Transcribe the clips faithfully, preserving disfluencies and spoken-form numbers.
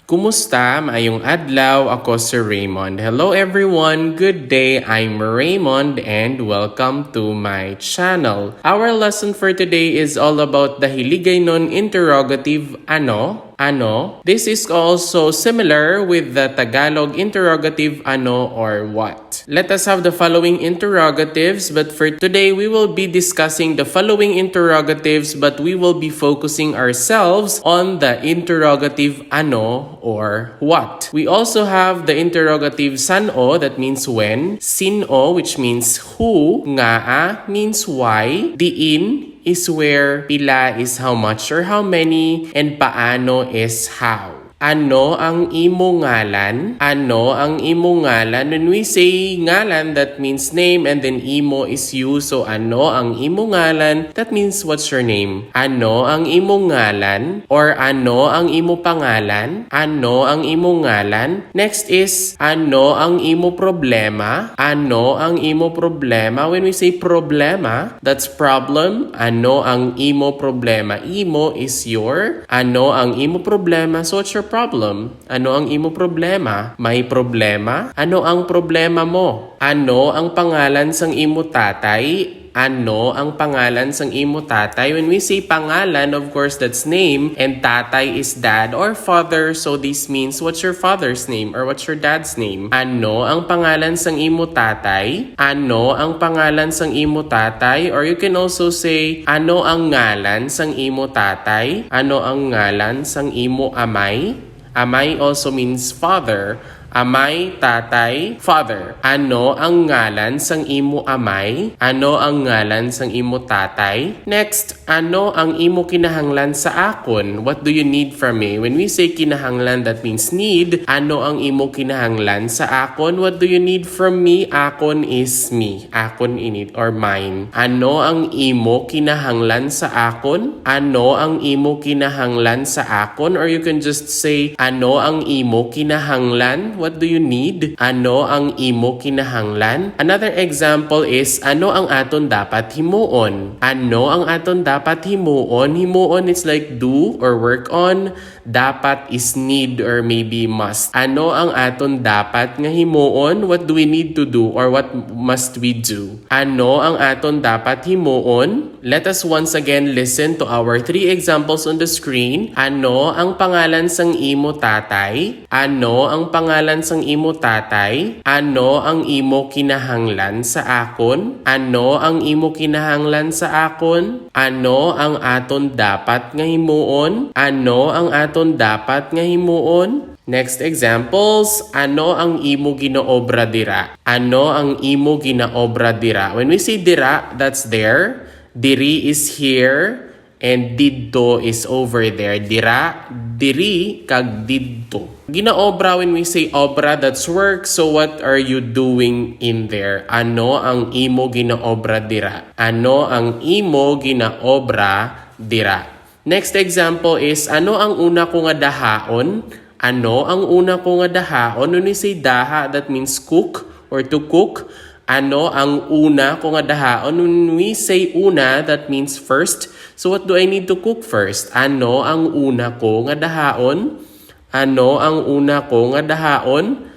Kumusta? Maayong adlaw. Ako si Raymond. Hello everyone. Good day. I'm Raymond and welcome to my channel. Our lesson for today is all about the Hiligaynon interrogative ano, ano. This is also similar with the Tagalog interrogative ano or what. Let us have the following interrogatives, but for today we will be discussing the following interrogatives, but we will be focusing ourselves on the interrogative ano or what. We also have the interrogative san-o, that means when, sin-o, which means who, ngaa means why, diin is where, pila is how much or how many, and paano is how. Ano ang imo ngalan? Ano ang imo ngalan? When we say ngalan, that means name, and then imo is you. So, ano ang imo ngalan? That means what's your name? Ano ang imo ngalan? Or ano ang imo pangalan? Ano ang imo ngalan? Next is, ano ang imo problema? Ano ang imo problema? When we say problema, that's problem. Ano ang imo problema? Imo is your. Ano ang imo problema? So, what's your problem? Ano ang imo problema? May problema? Ano ang problema mo? Ano ang pangalan sang imo tatay? Ano ang pangalan sang imo tatay? When we say pangalan, of course, that's name, and tatay is dad or father, so this means, what's your father's name or what's your dad's name? Ano ang pangalan sang imo tatay? Ano ang pangalan sang imo tatay? Or you can also say, ano ang ngalan sang imo tatay? Ano ang ngalan sang imo amay? Amay also means father. Amay, tatay, father. Ano ang ngalan sang imo amay? Ano ang ngalan sang imo tatay? Next, ano ang imo kinahanglan sa akon? What do you need from me? When we say kinahanglan, that means need. Ano ang imo kinahanglan sa akon? What do you need from me? Akon is me. Akon ini or mine. Ano ang imo kinahanglan sa akon? Ano ang imo kinahanglan sa akon? Or you can just say, ano ang imo kinahanglan? What do you need? Ano ang imo kinahanglan? Another example is, ano ang aton dapat himuon? Ano ang aton dapat himuon? Himuon, it's like do or work on. Dapat is need or maybe must. Ano ang aton dapat nga himuon? What do we need to do or what must we do? Ano ang aton dapat himuon? Let us once again listen to our three examples on the screen. Ano ang pangalan sang imo tatay? Ano ang pangalan sang imo tatay? Ano ang imo kinahanglan sa akon? Ano ang imo kinahanglan sa akon? Ano ang aton dapat nga himuon? Ano ang aton dapat nga himuon? Next examples, ano ang imo ginaobra dira? Ano ang imo ginaobra dira? When we say dira, that's there. Diri is here. And didto is over there. Dira, diri, kag didto. Ginaobra, when we say obra, that's work. So what are you doing in there? Ano ang imo ginaobra dira? Ano ang imo ginaobra dira? Next example is, ano ang una ko nga dahaon? Ano ang una ko nga dahaon? When we say daha, that means cook or to cook. Ano ang una ko nga dahaon? When we say una, that means first. So what do I need to cook first? Ano ang una ko nga dahaon? Ano ang una ko nga dahaon?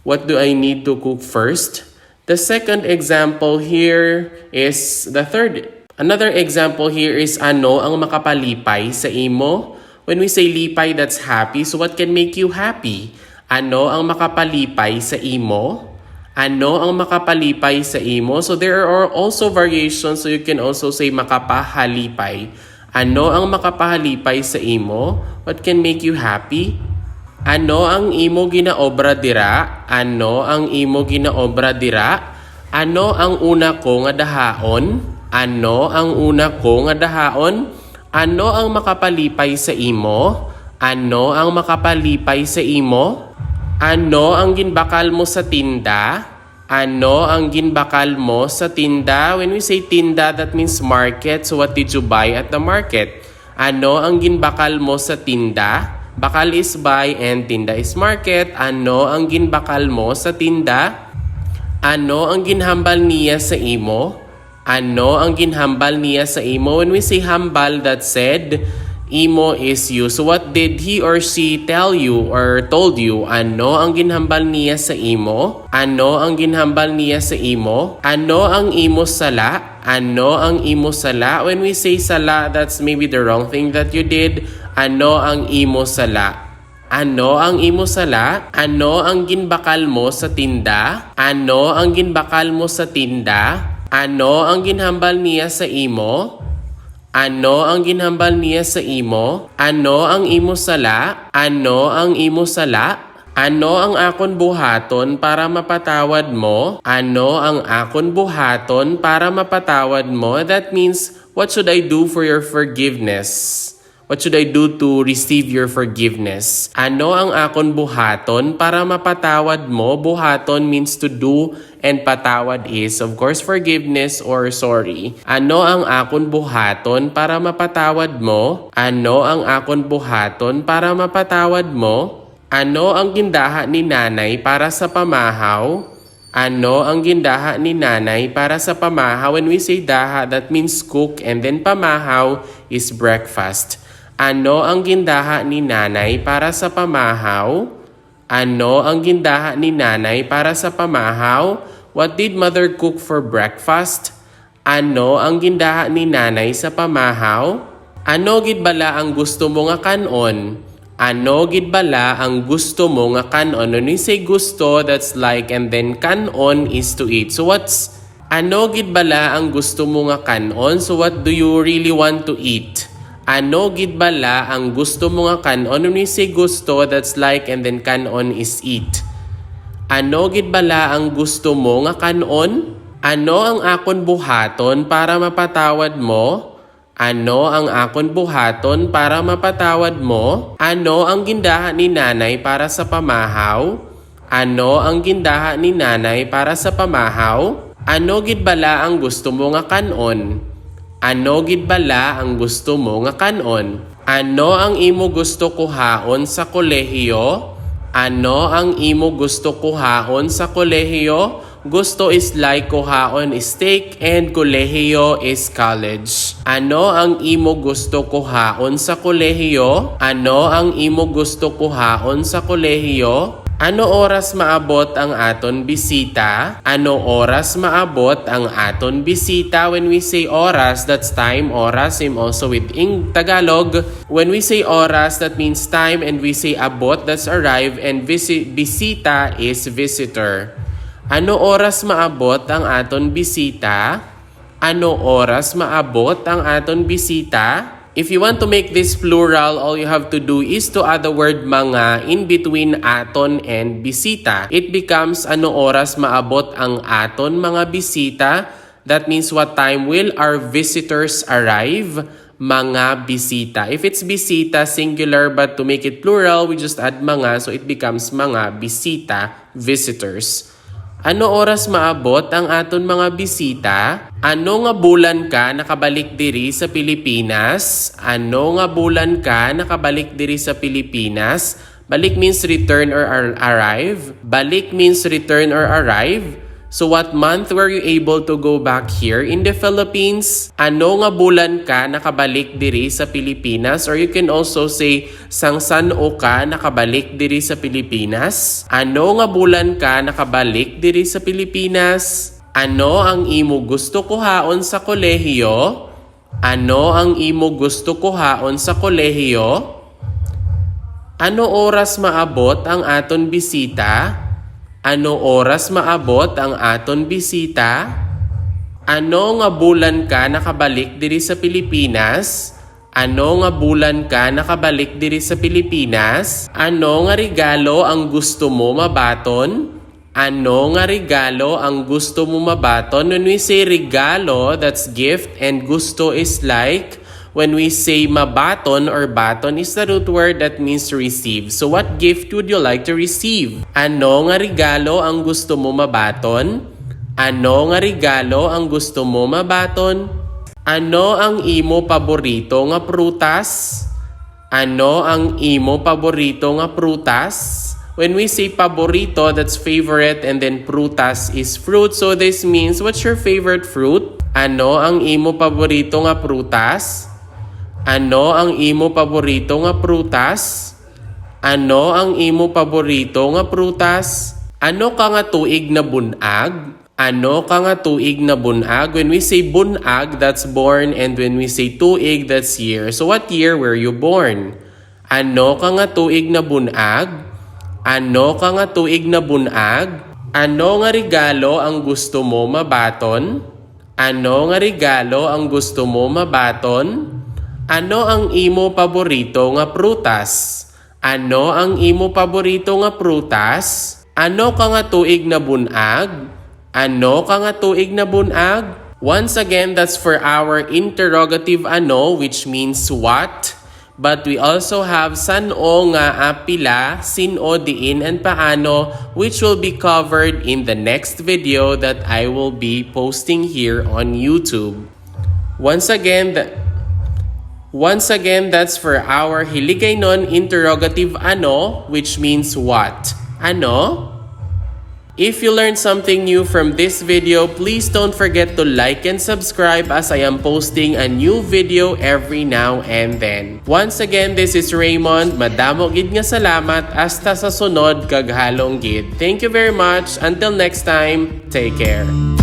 What do I need to cook first? The second example here is the third. Another example here is ano ang makapalipay sa imo? When we say lipay, that's happy. So what can make you happy? Ano ang makapalipay sa imo? Ano ang makapalipay sa imo? So there are also variations. So you can also say makapahalipay. Ano ang makapahalipay sa imo? What can make you happy? Ano ang imo ginaobra dira? Ano ang imo ginaobra dira? Ano ang una ko nga dahaon? Ano ang una ko nga dahaon? Ano ang makapalipay sa imo? Ano ang makapalipay sa imo? Ano ang ginbakal mo sa tinda? Ano ang ginbakal mo sa tinda? When we say tinda, that means market. So what did you buy at the market? Ano ang ginbakal mo sa tinda? Bakal is buy and tinda is market. Ano ang ginbakal mo sa tinda? Ano ang ginhambal niya sa imo? Ano ang ginhambal niya sa imo? When we say hambal, that said, Imo is you. So what did he or she tell you or told you? Ano ang ginhambal niya sa imo? Ano ang ginhambal niya sa imo? Ano ang imo sala? Ano ang imo sala? When we say sala, that's maybe the wrong thing that you did. Ano ang imo sala? Ano ang imo sala? Ano ang ginbakal mo sa tinda? Ano ang ginbakal mo sa tinda? Ano ang ginhambal niya sa imo? Ano ang ginhambal niya sa imo? Ano ang imo sala? Ano ang imo sala? Ano ang akon buhaton para mapatawad mo? Ano ang akon buhaton para mapatawad mo? That means, what should I do for your forgiveness? What should I do to receive your forgiveness? Ano ang akon buhaton para mapatawad mo? Buhaton means to do, and patawad is, of course, forgiveness or sorry. Ano ang akon buhaton para mapatawad mo? Ano ang akon buhaton para mapatawad mo? Ano ang gindaha ni Nanay para sa pamahaw? Ano ang gindaha ni Nanay para sa pamahaw? When we say daha, that means cook, and then pamahaw is breakfast. Ano ang gindaha ni Nanay para sa pamahaw? Ano ang gindaha ni Nanay para sa pamahaw? What did Mother cook for breakfast? Ano ang gindaha ni Nanay sa pamahaw? Ano gid bala ang gusto mo nga kan-on? Ano gid bala ang gusto mo nga kan-on? When we say gusto, that's like, and then kan-on is to eat. So what's, ano gid bala ang gusto mo nga kan-on? So what do you really want to eat? Ano gid bala ang gusto mo nga kan-on? When we say gusto, that's like, and then kan-on is eat. Ano gid bala ang gusto mo nga kan-on? Ano ang akon buhaton para mapatawad mo? Ano ang akon buhaton para mapatawad mo? Ano ang gindaha ni Nanay para sa pamahaw? Ano ang gindaha ni Nanay para sa pamahaw? Ano gid bala ang gusto mo nga kan-on? Ano gid bala ang gusto mo nga kan-on? Ano ang imo gusto kuhaon sa kolehiyo? Ano ang imo gusto kuhaon sa kolehiyo? Gusto is like kuhaon is steak and kolehiyo is college. Ano ang imo gusto kuhaon sa kolehiyo? Ano ang imo gusto kuhaon sa kolehiyo? Ano oras maabot ang aton bisita? Ano oras maabot ang aton bisita? When we say oras, that's time, oras, same also with in Tagalog. When we say oras, that means time, and we say abot, that's arrive, and visi- bisita is visitor. Ano oras maabot ang aton bisita? Ano oras maabot ang aton bisita? If you want to make this plural, all you have to do is to add the word mga in between aton and bisita. It becomes ano oras maabot ang aton mga bisita. That means what time will our visitors arrive? Mga bisita. If it's bisita, singular, but to make it plural, we just add mga, so it becomes mga bisita, visitors. Ano oras maabot ang aton mga bisita? Ano nga bulan ka nakabalik diri sa Pilipinas? Ano nga bulan ka nakabalik diri sa Pilipinas? Balik means return or ar- arrive. Balik means return or arrive. So what month were you able to go back here in the Philippines? Ano nga bulan ka nakabalik diri sa Pilipinas? Or you can also say, sang san-o ka nakabalik diri sa Pilipinas? Ano nga bulan ka nakabalik diri sa Pilipinas? Ano ang imo gusto kuhaon sa kolehiyo? Ano ang imo gusto kuhaon sa kolehiyo? Ano oras maabot ang aton bisita? Ano oras maabot ang aton bisita? Ano nga bulan ka nakabalik diri sa Pilipinas? Ano nga bulan ka nakabalik diri sa Pilipinas? Ano nga regalo ang gusto mo mabaton? Ano nga regalo ang gusto mo mabaton? When we say regalo, that's gift, and gusto is like. When we say mabaton or baton is the root word that means receive. So what gift would you like to receive? Ano nga regalo ang gusto mo mabaton? Ano nga regalo ang gusto mo mabaton? Ano ang imo paborito nga prutas? Ano ang imo paborito nga prutas? When we say paborito, that's favorite, and then prutas is fruit. So this means, what's your favorite fruit? Ano ang imo paborito nga prutas? Ano ang imo paborito nga prutas? Ano ang imo paborito nga prutas? Ano ka nga tuig nabun-ag? Ano ka nga tuig nabun-ag? When we say bun-ag, that's born, and when we say tuig, that's year. So what year were you born? Ano ka nga tuig nabun-ag? Ano ka nga tuig nabun-ag? Ano nga regalo ang gusto mo mabaton? Ano nga regalo ang gusto mo mabaton? Ano ang imo paborito nga prutas? Ano ang imo paborito nga prutas? Ano ka nga tuig nabun-ag? Ano ka nga tuig nabun-ag? Once again, that's for our interrogative ano, which means what. But we also have san-o nga, ah, pila, sin-o, diin, and paano, which will be covered in the next video that I will be posting here on YouTube. Once again, th- once again, that's for our Hiligaynon interrogative ano, which means what. Ano? If you learned something new from this video, please don't forget to like and subscribe as I am posting a new video every now and then. Once again, this is Raymond. Madamo gid nga salamat. Hasta sa sunod, kag halong gid. Thank you very much. Until next time, take care.